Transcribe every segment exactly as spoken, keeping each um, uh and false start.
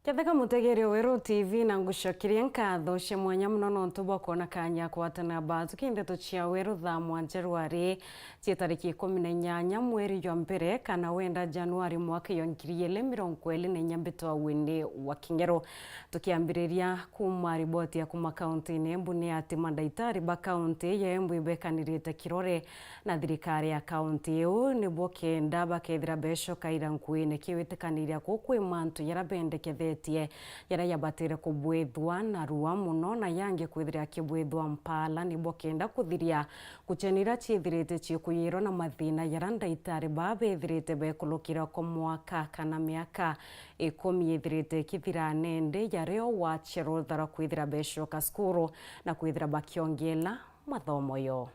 Ketheka mutegeri wa Weru T V, na ngucokerie nkatho cia mwanya mono nontu bwa kwona kanya kwatana batuki ndeto cia Weru thaa mwanja rwari cia tariki ikumi na inyanya mweri jwa mbere kana wenda Januari mwaka yo ngiri igiri mirongo iri na inya, mbitwa Winnie wa Kingero. Tukiambiriria kuuma riboti ya kuuma kaunti-ini Embu ni ati mandaitari ba kaunti ya Embu ibekanirite kirore na thirikari ya kaunti iu, nibo kenda bakethira becoka ira nkuine kiwitikaniria kuu kwi mantu jaria bendekethetie, jaria jabatire kubwithwa narua mono na yangi kwithira akibwithwa mpaala, nibo kenda kuthiria ngucanio iria ciithirite ciikuyirwa na mathina jaria ndaitari baa bethirite bekurukira kwa mwaka kana miaka ikumi ithirite ikithira, nindi jaria o wacia rutha rwa kwithira becoka cukuru na kwithira bakiongela mathomo yo.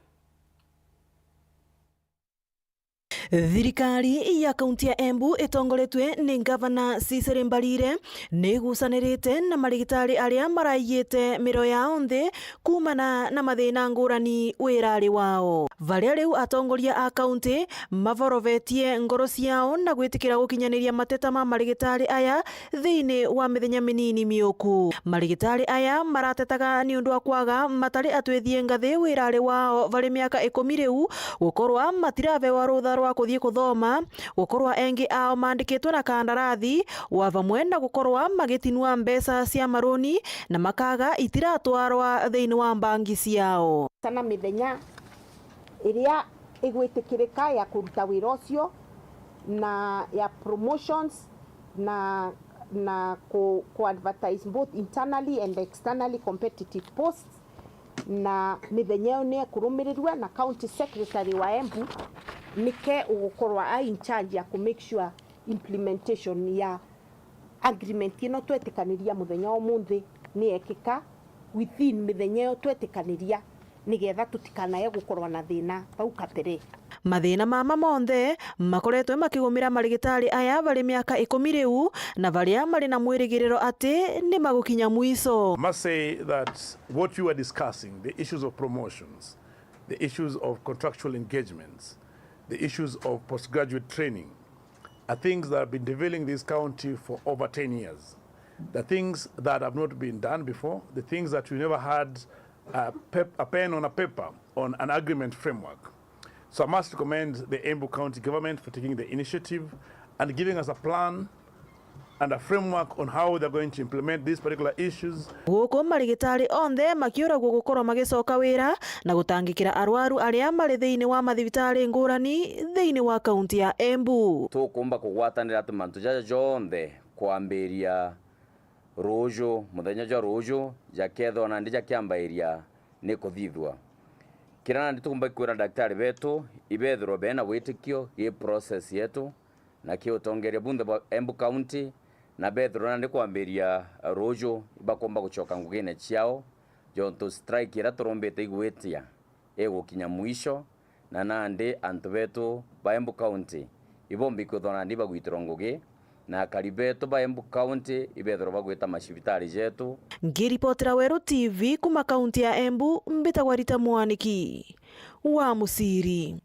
Thirikari ya kaunti ya Embu itongoretwe ni Ngavana Cecily Mbarire ni igucanirite na marigitari aria maraigite miro yao nthi kuumana na mathina ngurani wirari wao. Varia riu atongoria a kaunti mavorovetie ngoro ciao na gwitikira gukinyaniria mateta ma marigitari aya thiini wa mithenya minini miuku. Marigitari aya maratetaga niundu wa kwaga matari atwithie ngathi wirari wao vari miaka ikumi riu, gukorwa matiravewa rutha rwa kuthii kuthoma, gukorwa engi ao maandikitwe na kandarathi, wa vamwe na gukorwa magitinua mbeca cia maruni na makaga itiratwarwa thiini wa mbangi ciao. Sana mithenya iria igwitikirika ya kuruta wira ucio na ya promotions na, na ku, ku advertise both internally and externally competitive posts, na mithenya iyo ni ekurumirirua na county secretary wa Embu nike ugukorwa a in charge ya ku make sure implementation ya agreement ino twetikaniria muthenya wa umunthi ni yekika within mithenya iyo twetikaniria, nigetha tutikanae gukorwa na thina vau kabere. Mathina mama monthe makoretwe makigumira marigitari aya vari miaka ikumi riu, na varia mari na mwirigiriro ati ni magukinya mwiso. Must say that what you are discussing, the issues of promotions, the issues of contractual engagements, the issues of postgraduate training, are things that have been derailing this county for over ten years. The things that have not been done before, the things that we never had a, pep- a pen on a paper on an agreement framework. So I must commend the Embu County Government for taking the initiative and giving us a plan and a framework on how they're going to implement these particular issues. Guku marigitari onthe makiuragua gukorwa magicoka wira na gutangikira arwaru aria mari thiini wa mathibitari ngurani thiini wa kaunti ya Embu. Tukumba kugwatanira ati mantu jaja jonthe kwambiria ruuju, muthenya jwa ruuju, jakethwa nandi jakiambairia ni kuthithua. Kiria nandi tukumba kwira ndagitari betu, ibethirwe bena witikio gi process yetu, na ki utongeria bunthe bwa Embu County, na bethirwe nandi kwambiria ruuju ibakumba gucoka ngugine ciao, jontu strike iria turumbite igwitia igukinya mwisho, na nandi antu betu ba Embu County ibomba ikwithwa nandi bagwitirwa ngugi, na akari betu ba Embu County ibethirwa bagwita macibitari jetu. Ngiripotera Weru T V kuma kaunti ya Embu, mbitagwa Rita Mwaniki wa Musiri.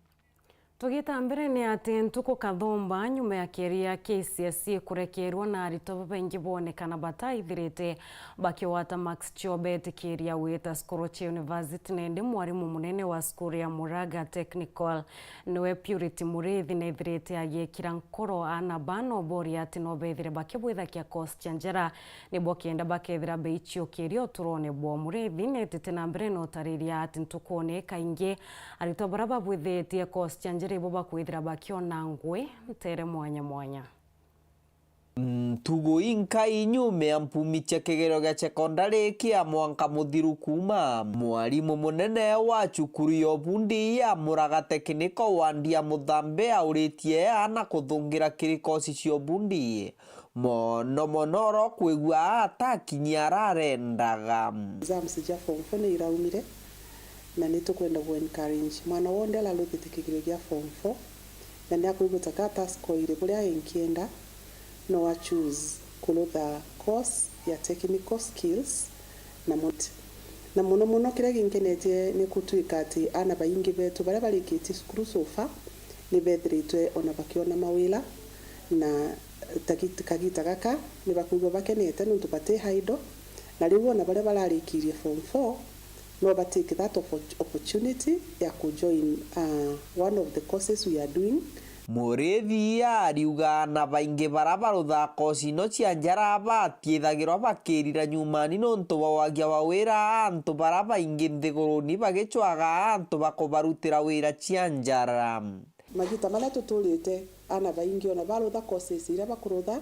Tugita mbere ni ati ntuku kathumba nyuma ya kieria ya K C S E kurekerwa na aritwa babaingi boonekana bataithirite bakigwata marks cio betikiria gwita cukuru cia university, nindi mwarimu munene wa cukuru ya Muraga Technical niwe Purity Muriithi nethirite agiikira nkoro aana baa na uboria ati no bethire bakibwithakia course cia njara nibo kenda bakethira beiciukiria uturone bwao. Muriithi netite na mbere na utariria ati ntukune kaingi aritwa baria babwithitie course cia njara ibo bakwithira bakiona ngui ntere mwanya mwanya. Ntugu inkai nyume ya mpumi cia kigerio gia sekondari kia mwanka muthiru kuuma, mwarimu munene wa cukuru ya ubundi ya Muraga Technical Wandi ya Muthambe auritie aana kuthungira kiri kosi cia ubundi. Mono mono oro kwigua atakinyia ararendaga. Exams cia form four ni iraumire, na ni tukwenda ku encourage mwana wonthe araruthite kigerio gia form four, na ni akwigua ta ka ataskoire buria enkienda, no a choose kurutha course ya technical skills na mut. Na mono mono kiria ginkenetie ni kutwika ati aana baingi betu baria barikitie cukuru so far ni bethiritwe ona bakiona mawira, na Tagi-, kagita gaka ni bakwigua bakenete nontu bati idle, na riu ona baria bararikirie form four no ba take that oppo-, opportunity ya ku join, uh, one of the courses we are doing. Murithi ariuga ana baingi bara baruthaa kosi ino cia njara batiithagirwa bakirira nyumani nontu bwa wagia wa wira, antu bara baingi nthiguruni bagicwaga antu bakubarutira wira cia njara. Magita maria tuturite, ana baingi ona barutha courses iria bakurutha,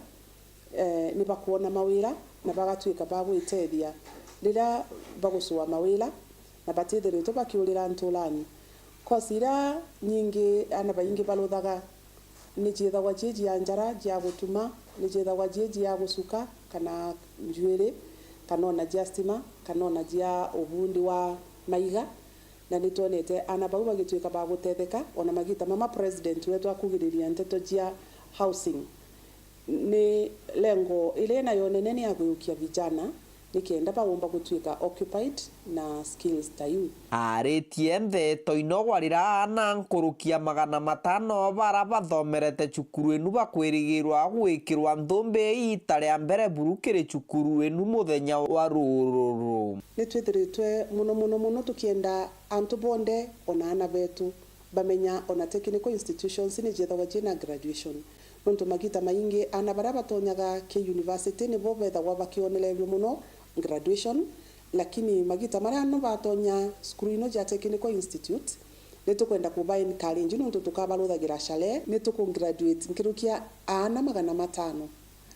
eh, ni bakwona mawira na bagatwika ba gwitethia riria bagucua mawira na batithiritwe bakiurira nturani. Course iria nyingi ana baingi baruthaga ni ciithagwa cii cia njara, cia gutuma, ni ciithagwa cii cia gucuka kana njuiri, kana ona cia stima, kana ona cia ubundi wa maiga. Na ni twonete ana bau bagitwika ba gutetheka, ona magita mama president wetu akugiriria nteto cia housing. Ni lengo iria nayo nene ni ya gwiukia vijana, nikenda baumba gutwika occupied na skills ta iu. Aaritie ntheto ino gwarira ana nkuruki ya magana matano bara bathomerete cukuru inu bakwirigirwa gwikirwa nthumbi iita ria mbere buru kiri cukuru inu muthenya wa rururu. Ni twithiritwe muno, muno, muno tukienda antu bonthe, ona ana betu, bamenya ona technical institutions ni ciethagwa ciina graduation. Nontu magita maingi ana baria batonyaga ki university nibo bethagwa bakionererio muno graduation, lakini magita maria no batonya cukuru ino cia technical institute, ni tukwenda kuba encourage nontu tukabaruthagira shale, ni tuku graduate nkirukia aana magana matano.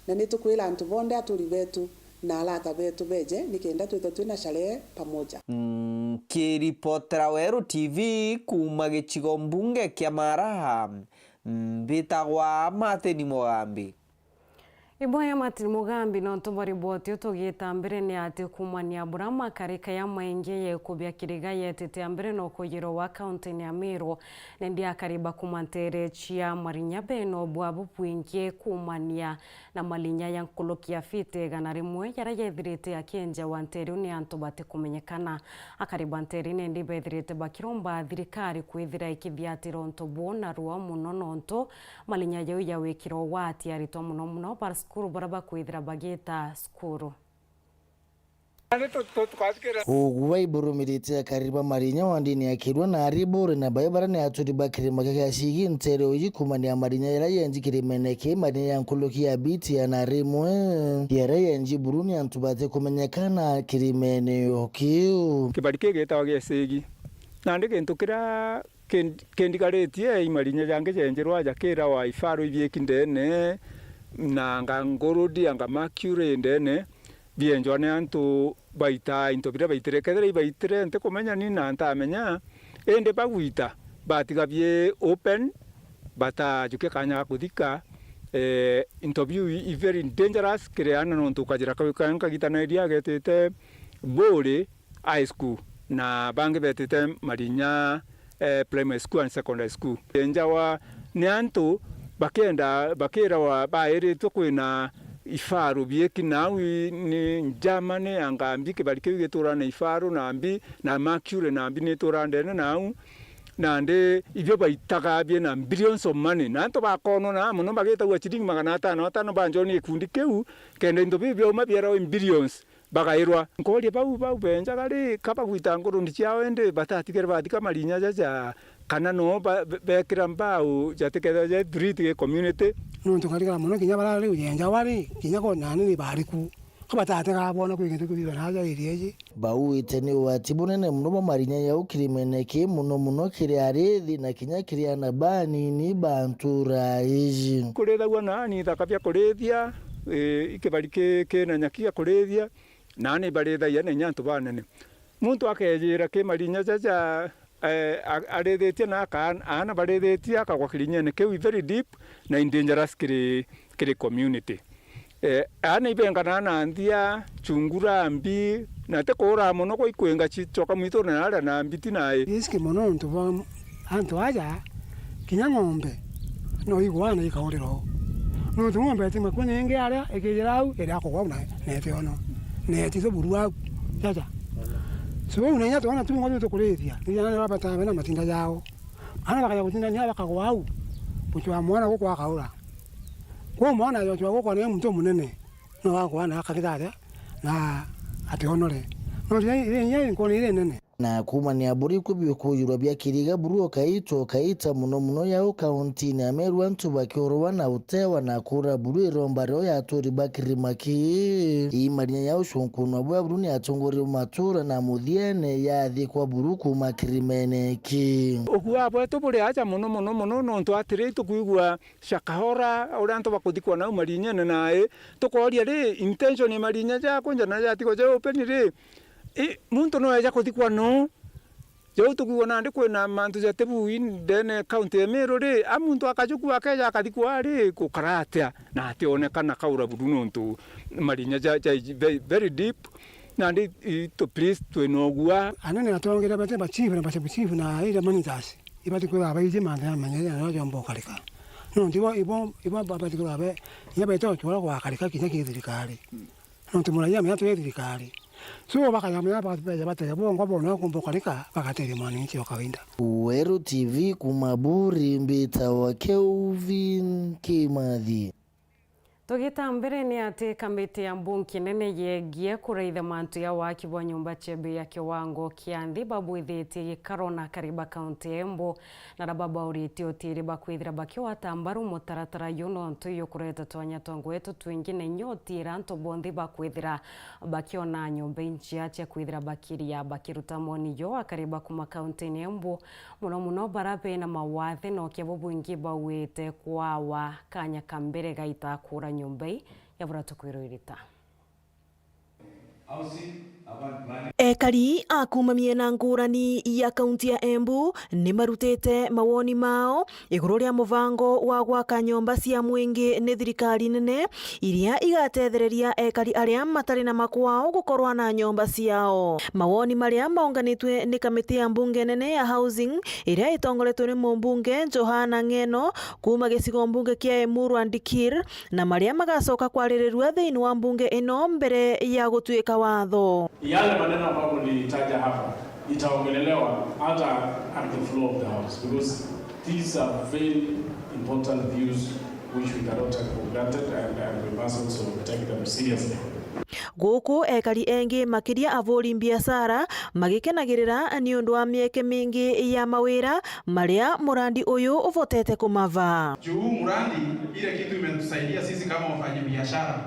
Na ni tukwira antu bonthe aturi betu na arata betu beje, nikenda twithwe twina shale pamoja. Nkiripotera Weru T V kuuma gicigo mbunge kia Maraha, mbitagwa Martin Mugambi. Iboya Martin Mugambi, nontu bwa riboti uu tugita mbere ni ati kumania bura makarika ya maingi yekubia kiriga yetite a mbere no kuyirwa wa kaunti-ini ya Meru, nindi akariba kuma ntere cia Marinya beno bwa bubwingi kumania na malinya ya nkuruki ya fiti igana rimwe jaria yethirite yakienjewa ntere iu ni antu batikumenyekana. Akariba ntere iu nindi bethirite bakiromba thirikari kwithira ikithiatira untu buu narua muno, nontu malinya jau ya wikiro ugwati aritwa muno muno ba cukuru baria bakwithira bagiita cukuru. Uguo iburumirite akari ba Marinya wa ndini ya Kirua na Ariburi na bai bara ni aturi ba kirima kia Gacigi ntere uyu kumania Marinya yaria yenji kirimene ki Marinya ya nkuruki ya biti igana rimwe yaria yenji buru ni antu batikumenyekana kirimene o kiu. Kibari kigitagwa Gacigi. Nandi gintu kiria kin-, kindigaritie i Marinya jangi jenjerwa aja kirawa ifaru ibieki ndene, na anga ngurudi, anga mercury ndene, bienjwa ni antu baitaa into biria baitire. Kethira ibaitire, ntikumenya ni na ntamenya, indi bagwita, batiga bie open, batajukia kanya ga kuthika. Eh, into biu i, i very dangerous kiri aana, nontu ukajira kau ka-, kagita na iria agetite Buri High School, na bangi betite Marinya, eh, Primary School and Secondary School. Enjawa ni antu bakenda, bakirawa bairitwe kwina ifaru bieki nau i, ni Germany, anga mbi kibari kiu gituraa na ifaru na mbi, na mercury na mbi ni ituraa ndene nau. Nandi ibio baitaga biina billions of money. Na antu bakonwa na mono bagitagua ciringi magana atano atano banjwa ni gikundi kiu, kenda into biu biauma bierawa in billions. Bagairwa. Nkooria bau, bau benjaga ri, ka bagwita ngurundi ciao indi batatigere bathika Marinya jaja, kana no ba-, be-, bekira mbau jatikethira ja threat gi community? Nontu nkarigara mono kinya bara riu yenjawa ri, kinya ko nani ni bariku. Ka batategaga boona kwi gintu kithithwa na aja area iji. Bauite ni ugwati bunene mono bwa Marinya jau kirimene ki, mono mono kiri arithi na kinya kiri aana banini ba ntura iji. Kurithagua na ni ithaka bia kurithia, i, i kibari ki, kina nyaki ya kurithia, na ni barithagia na inya antu banene. Muntu akejira ki Marinya jaja, eh, a-, arithitie na aka-, aana barithitie, akagwa kirinyene kiu i very deep na i dangerous kiri, kiri community. Eh, aana ibenganaa na nthia, chungura, mbi, na ti kuura mono gwa ikwinga cicoka mwitu na aria na mbi ti nai. Risk mono nontu bwa antu aja, kinya ng'ombe no igwa na ikaurira o. Nontu ng'ombe itimakua ningi aria ikijira au iria kugwa au na, na itiona. Na ititu buru au. Jaja. So, riu na inya twana tu ng'ombe tukurithia, ni aana babataga na matinda jao. Aana bakaja gutindania bakagwa au. Buchwa mwana guku akaura. Kwou mwana ajochwa gukwa ni muntu munene, no wakwa na akagitharia na ationore. No riria, riria nkoni iri nene. Na kuumania buri ku biukujirwa bia kiriga buru ukaitwa ukaita mono mono yau kauntini ya Meru, antu bakiorwa na utewa na kura buru iromba rio ya aturi ba kirima kii. Ii marinya yau cunkunwa bwa buru ni atongoria ba matura na muthiene yathikwa buru kuuma kirimene kii. Ukua bwetu buri aja mono mono mono, nontu atiri tukwigua Shakahora, uria antu bakuthikwa nau marinyene nai, tukooria ri, intention ya marinya ja kunja na ja tigo ja open ri, i, muntu no eja kuthikwa no? Jau tukwigua nandi kwina mantu jatibui ndene county ya Meru ri, a muntu akajukua akeja akathikwa ri, gukara atia na ationekana kaura buru nontu marinya ja, ja very, very deep, nandi i, tu please twina ugua. Anene atongere bate ba chief na ba sub chief na ira managers. Ibati kwithirwa baiji mantu jamanyire na no jomba ukarika. Nontu ibo, ibo, ibo babati kwithirwa be, inya baita uchura gwakarika kinya ki thirikari. Nontu muraia amenya twi thirikari. So bakajamenya babeja bateja bongwa bona kumba ukarika bagateria mwananchi wa kawaida. Weru T V kuuma Buri, mbitawa Kelvin Kimathi. Tugita mbere ni ati kamiti ya mbunge nene yegie kuraitha mantu ya waki bwa nyumba cia bei ya kiwango kia nthi babwithitie gikaro na akari ba kaunti ya Embu, na aria babauritie utiiri bakwithira bakigwata mbaru mutaratara yu nontu yu kureta twanya twa ngwetu twingi na inya utiira antu bonthe bakwithira bakiona nyumba injia cia kwithira bakiria. Bakiruta moni jo akari ba kuma kaunti ya Embu, mono mono bara bena mawathe na ukia bubwingi bauite kwawa kanya ka mbere gaita kura nyumba ii ya bura tukwirwa irita. Ekari a kuma miena ngurani ya kaunti ya Embu ni marutite mawoni mao iguru ria mubango wa gwaka nyomba cia mwingi ni thirikari nene iria igatethereria ekari aria matari na makwao gukorwa na nyomba ciao. Mawoni maria maunganitwe ni kamiti ya mbunge nene ya housing iria itongoretwe ni mumbunge Johana Ng'eno kuma gicigo mbunge kia Emuru and Dikir, na maria magacoka kwaririrua thiini wa mbunge ino mbere ya gutuika watho. Yale maneno ambayo nilitaja hapa itaongelelewa hata at the floor of the house, because these are very important views which we cannot take for granted and, and we must also take them seriously. Guku ekari engi makiria aburi biashara magikenagirira ni undu wa mieke mingi ya mawira maria murandi uyu ubotete kumava. Juu murandi, ile kitu imetusaidia sisi kama wafanyabiashara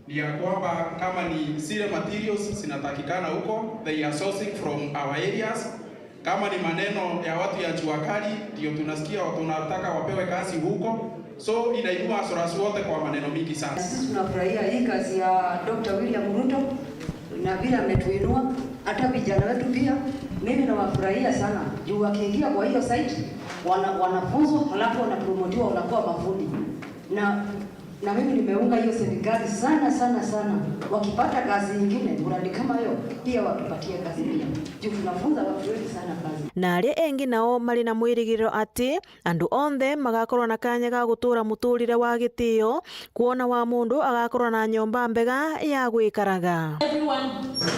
ni ya kwamba kama ni zile materials zinatakikana huko, they are sourcing from our areas. Kama ni maneno ya watu ya jua kali, ndio tunasikia tunataka wapewe kazi huko. So, inainua Sorous wote kwa maneno mingi sana. Sisi tunafurahia hii kazi ya Doctor William Ruto na vile ametuinua, hata vijana wetu pia. Mimi nawafurahia sana juu wakiingia kwa hiyo site, wana-, wanafunzwa, halafu wanapromotiwa, wanakuwa mafundi. Na, na mimi nimeunga hiyo serikali sana, sana, sana. Wakipata kazi ingine, mradi kama hiyo, pia watupatie kazi pia. Juu tunafunza watu wengi sana kazi. Na aria engi nao mari na mwirigiriro ati andu onthe magakorwa na kanya ga gutuura muturire wa gitio, kwona wa mundu agakorwa na nyomba mbega ya gwikaraga. Everyone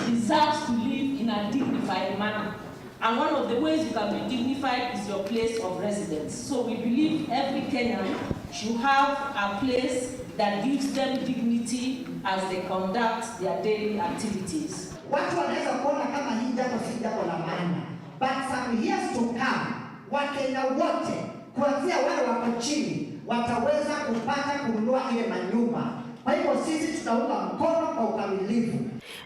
deserves to live in a dignified manner. And one of the ways you can be dignified is your place of residence. So we believe every Kenyan should have a place that gives them dignity as they conduct their daily activities. Watu wanaweza kuona kama hii jambo si jambo la maana, but some years to come, Wakenya wote, kuanzia wale wako chini, wataweza kupata kununua ile manyumba. Kwa hivyo sisi tutaunga mkono kwa ukamilifu.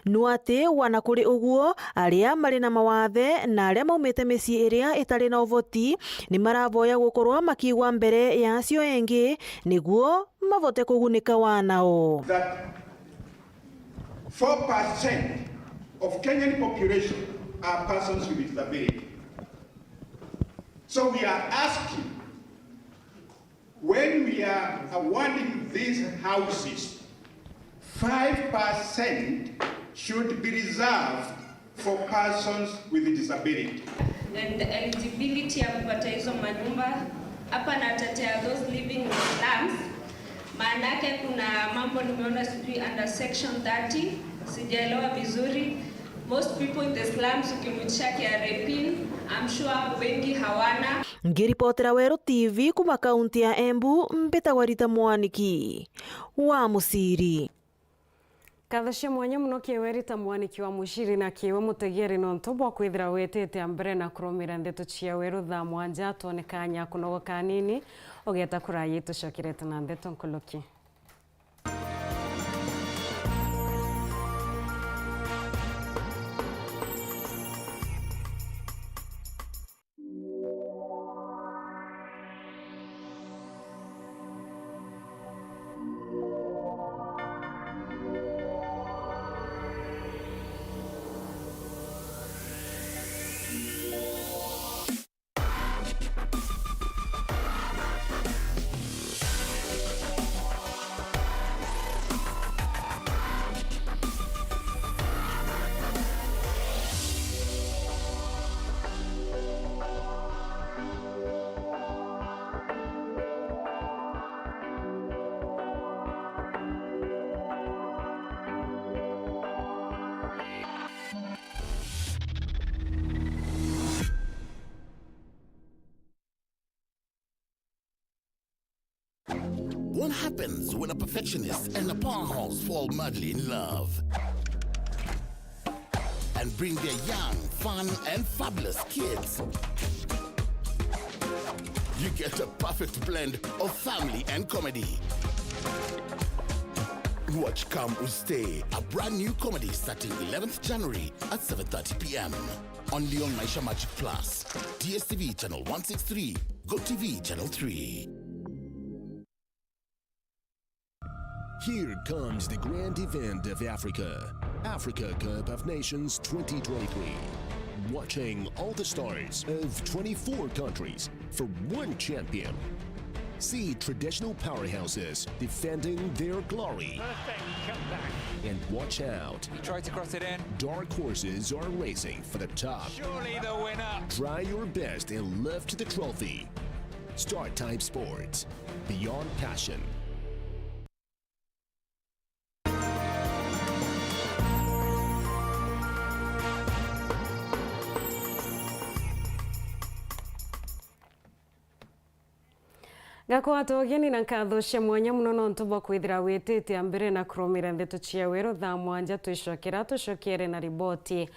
No ati wana kuri uguo, aria mari na mawathe na aria maumite micii iria itari na uvoti ni maravoya gukorwa makiigwa mbere ya acio engi niguo mavote kugunika wanao. That four percent of Kenyan population are persons with disability. So we are asking, when we are awarding these houses, five percent should be reserved for persons with disability. And the eligibility ya kupata hizo manyumba, hapa natetea those living in slums. Maanake kuna mambo nimeona sijui under section thirty, sijaelewa vizuri. Most people in the slums ukimwitisha K R A pin, I'm sure wengi hawana. Ngiripotera Weru T V kuma kaunti ya Embu, mbitagwa Rita Mwaniki wa Muciri. Nkatho cia mwanya mono kiri we Rita Mwaniki wa Muciri na kiri we mutegeri nontu bwa kwithira witite a mbere na kurumira ndeto cia Weru thaa mwanja. Twone kanya kunogoka anini, ugeeta kuraya tucokerete na ndeto nkuluki. What happens when a perfectionist and a powerhouse fall madly in love and bring their young, fun, and fabulous kids? You get a perfect blend of family and comedy. Watch Come Ustay, a brand new comedy starting eleventh January at seven thirty p m. Only on Maisha Magic Plus, D S T V channel one six three, Go T V channel three. Here comes the grand event of Africa, Africa Cup of Nations twenty twenty-three. Watching all the stars of twenty-four countries for one champion. See traditional powerhouses defending their glory. Perfect comeback. And watch out. He tried to cross it in. Dark horses are racing for the top. Surely the winner. Try your best and lift the trophy. Star Type Sports. Beyond passion. Ngakwata ugeni na nkatho cia mwanya mono nontu bwa kwithira witite a mbere na kurumira ndeto cia Weru thaa mwanja. Twicokera, tucokere na riboti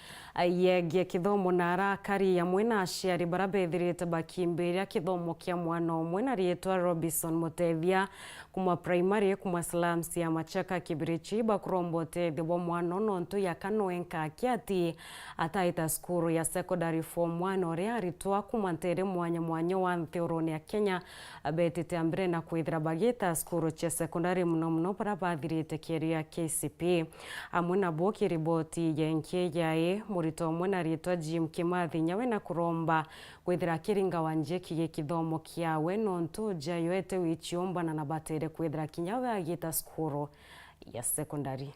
yegie kithomo na arakari amwe na aciari bara bethirite bakimbiria kithomo kia mwana umwe na riitwa Robinson Mutethia kuma primary kuma slums ya Machaka Kibirichi bakuromba utethio bwa mwana nontu yaka no enka akiati ataita cukuru ya secondary form one, uria aritwa kuma ntere mwanya mwanya wa nthigurune ya Kenya betite a mbere na kwithira bagita cukuru cia secondary, mono mono bara bathirite kierio ya K C P E. Amwe nabo kiriboti ya nki yai murito umwe na ritwa Jim Kimathi nyawe na kuromba kwithira akiringawa njeki gi kithomo kiawe nontu jayo ete wichiumbana na batere kwithira kinya we agita cukuru ya secondary.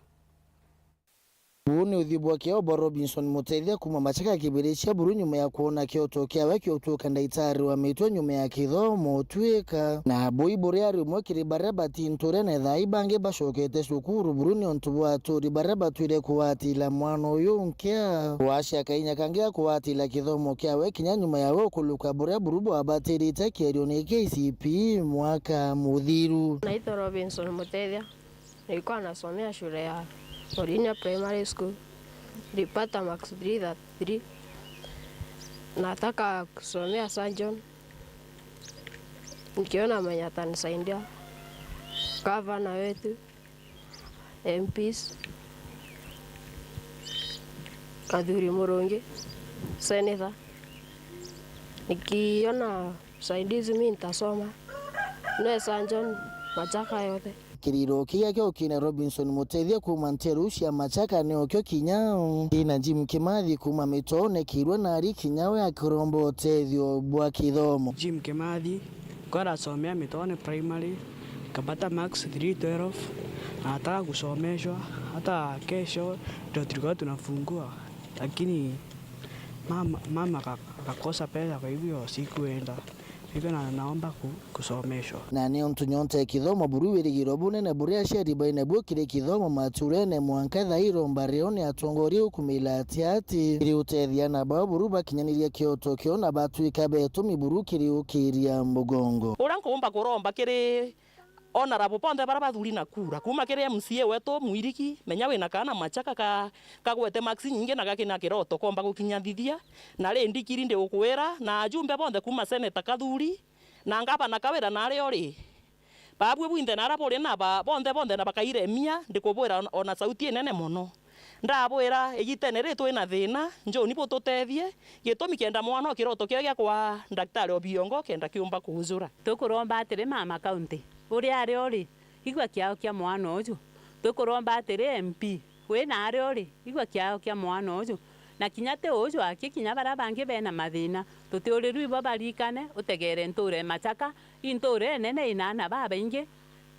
Uu ni uthiu bwa kiao bwa Robinson Mutethia kuma Machaka Kibirichi buru nyuma ya kwona kioto kiawe kiutuka ndagitari wa mitwe nyuma ya kithomo utwika. Na bui buri ari umwe kiri baria batinture na ethai bangi bacokete cukuru buru ni untu bwa aturi baria batwire kuwatila mwana uyu nkia. Wacia kainya kangi ga kuwatila kithomo kiawe kinya nyuma yawe ukuluka buria buru bwabatirite kierione K C P E mwaka muthiru. Naitwa Robinson Mutethia. Nilikuwa nasomea shule ya Orinya Primary School. Nilipata marks three thirty-three. Nataka kusomea surgeon. Nikiona mwenye atanisaidia. Gavana wetu, M Ps, Athuri Murungi, senator. Nikiona usaidizi, mi nitasoma. Naweza join Machaka yote. Kiriro kigia kio kina Robinson Mutethia kuma nteru cia Machaka ni okio kinya ina Jim Kimathi kuma Mitoo nekiirwe nari kinya we akiromba utethio bwa kithomo. Jim Kimathi, kwa nasomea Mitoo Primary, kapata marks three twelve, na nataka kusomeshwa, hata kesho ndio tulikuwa tunafungua, lakini mama, mama ka-, akakosa pesa, kwa hivyo sikuenda. Hivyo na naomba ku-, kusomeshwa. Na ni untu nyonta ya kithomo buru wirigiro bunene buria aciari bainabwo kiri kithomo maturene mwanka thairo mbarione atongoria ukumila ati ati iri utethia na bao buru bakinyaniria kioto kio na batwika betumi buru kiri ukiria mugongo. Uria nkuumba kuromba kiri Honourable bonthe baria bathuri na kura, kuuma kiri M C A wetu Mwiriki, menya wina kaana Machaka ka, kagwete marks nyingi na gakina kiroto komba gukinyithia, na ri ndikiri ndigukwira, na ajumbe bonthe kuuma seneta Kathuri, na ngavana Kawira na aria uri, babui bwinthe na aria buri na ba, bonthe bonthe na bakairemia, ndikubwira ona, ona sauti inene mono. Ndabwira, igitene riri twina thina, njoni bututethie, gitumi kenda mwana o kiroto kiao gia kwa Daktari Obiongo kenda kiumba kuujura. Tukuromba atiri, Mama County, uria ari uri, igua kiao kia mwana uju. Tukuromba atiri, M P, wi na ari uri, igua kiao kia mwana uju. Na kinya ti uju aki, kinya baria bangi bena mathina, tutiurirua ibo barikane, utegere ntuura e Machaka, i ntuura inene ina aana babaingi,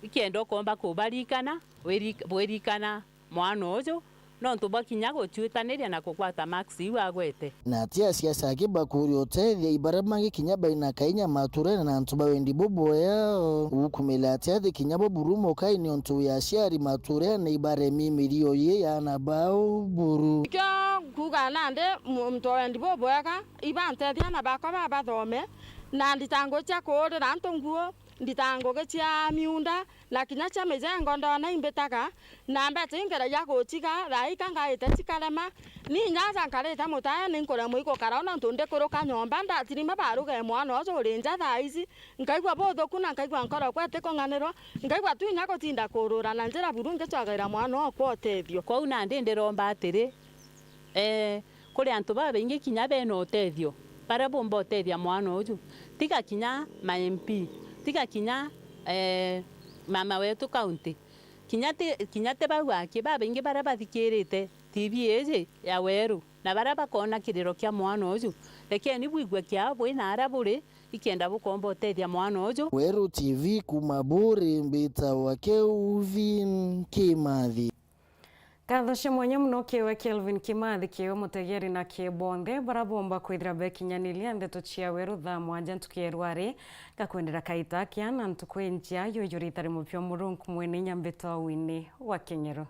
ikenda ukomba kubarikana, wirik-, bwirikana mwana uju, nontu bwa kinya gucuitaniria na kugwata marks iu agwete. Na ati asiasa aki bakuria utethia ibaria bangi kinya baina kainya maturene na antu ba wendi bubwea, ukumila ati athi kinya bo buru mukai niuntu wi aciari maturene ibaremi mirio yi ya aana bao buru. Nikio nkuuga nandi mu-, muntu wa wendi bubwega, ibantethia aana bakwa babathome, na nditangu cia kuurira antu nguo, nditangugi cia miunda, na kinya cia mijengo ndoona imbitaga, na mbecha ingeragia guciga, thaa ika ngaite cikarema. Ni inya aja nkarite mutae, ni nkuremwa igukara, nontu ndikuruka nyomba, ndatirima baruge mwana uju uri nja thaa ici, nkaigua buthuku na nkaigua nkoro kwa itikung'anirwa, nkaigua tu inya gutinda kurura na njira buru ngicwagaira mwana okwa utethio. Kwou nandi ndiromba atiri, ee, kuri antu babaingi kinya bena utethio, baria bumba utethia mwana uju. Tiga kinya ma M P, tiga kinya, ee, mama wetu county. Kinya ti, kinya ti bau aki, babaingi baria bathikirite T V iji ya Weru, na baria bakoona kiriro kia mwana uju, rekeni bwigue kiao bwi na aria buri, ikenda bukomba utethia mwana uju. Weru T V kuuma Buri, mbitawa Kelvin Kimathi. Nkatho cia mwanya mono kiwe Kelvin Kimathi, kiwe mutegeri na ki bonthe baria bomba kwithira bekinyaniria ndeto cia Weru thaa mwanja ntuku ya rwari. Ngakwendera kaita kia na ntuku injia, yuyu ritari mupio Murungu mwene inya mbitwa wini wa King'ero.